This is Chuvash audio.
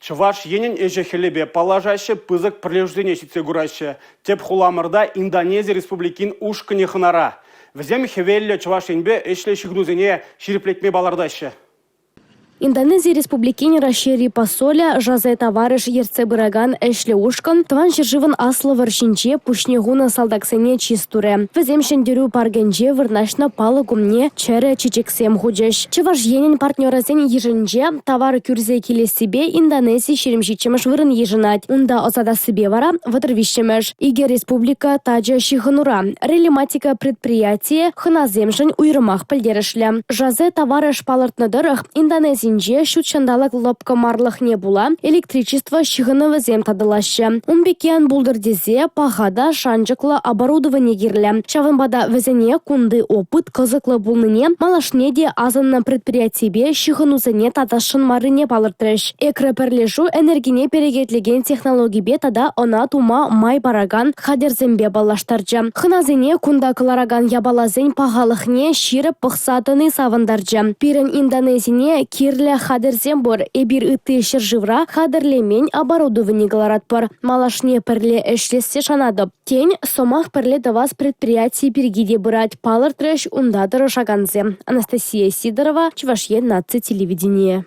Чӑваш Енӗн ӗҫӗ-хӗлӗпе паллашаҫҫӗ, пысӑк пӗрлешӳсене ҫитсе кураҫҫӗ. Тӗп хуламӑрта Индонези Республикин ушкӑнӗ хӑнара. Вӗсем хӗвеллӗ Чӑваш Енпе ӗҫлӗ ҫыхӑнусене ҫирӗплетме палӑртаҫҫӗ. Индонези Республикин Раҫҫейри посолӗ Жозе Тавареш ертсе пыракан ӗҫлӗ ушкӑн Тӑван ҫӗршывӑн Аслӑ вӑрҫинче пуҫне хунӑ салтаксене чыс турӗ. Вӗсем Ҫӗнтерӳ паркӗнче вырнаҫнӑ палӑк умне чӗрӗ чечексем хучӗҫ. Чӑваш Енӗн партнерӗсен йышӗнче тавар кӳрсе килессипе Индонези 27-мӗш вырӑн йышӑнать. Унта ӑсатассипе вара 33-мӗш. Икӗ республика тачӑ ҫыхӑнура. Релематика предприятийӗ хӑнасемшӗн уйрӑмах пӗлтерӗшлӗ. Жозе Тавареш палӑртнӑ тӑрӑх, Индонезинче ҫут ҫанталӑк лӑпкӑ марлӑхне пула электричество ҫыхӑнӑвӗсем татӑлаҫҫӗ. Ун пекки ан пултӑр тесе паха та шанчӑклӑ оборудовани кирлӗ. Ҫавӑнпа та вӗсене кунти опыт кӑсӑклӑ пулнине, малашне те асӑннӑ предприятипе ҫыхӑнусене татасшӑн маррине палӑртрӗҫ. Экропӗрлешӳ энергине перекетлекен технологипе тата ӑна тума май паракан хатӗрсемпе паллаштарчӗ. Хӑнасене кунта кӑларакан япаласен пахалӑхне ҫирӗп пӑхса тӑни савӑнтарчӗ. Пирӗн Индонезине кирлӗ хатӗрсем пур. Эпир ытти ҫӗршывра хатӗрлемен оборудовани кӑларатпӑр. Малашне пӗрле ӗҫлессе шанатӑп. Тен, сӑмах пӗрле тӑвас предприяти пирки те пырать, палӑртрӗҫ унта тӑрӑшакансем. Анастасия Сидорова, Чӑваш Ен наци телевиденийӗ.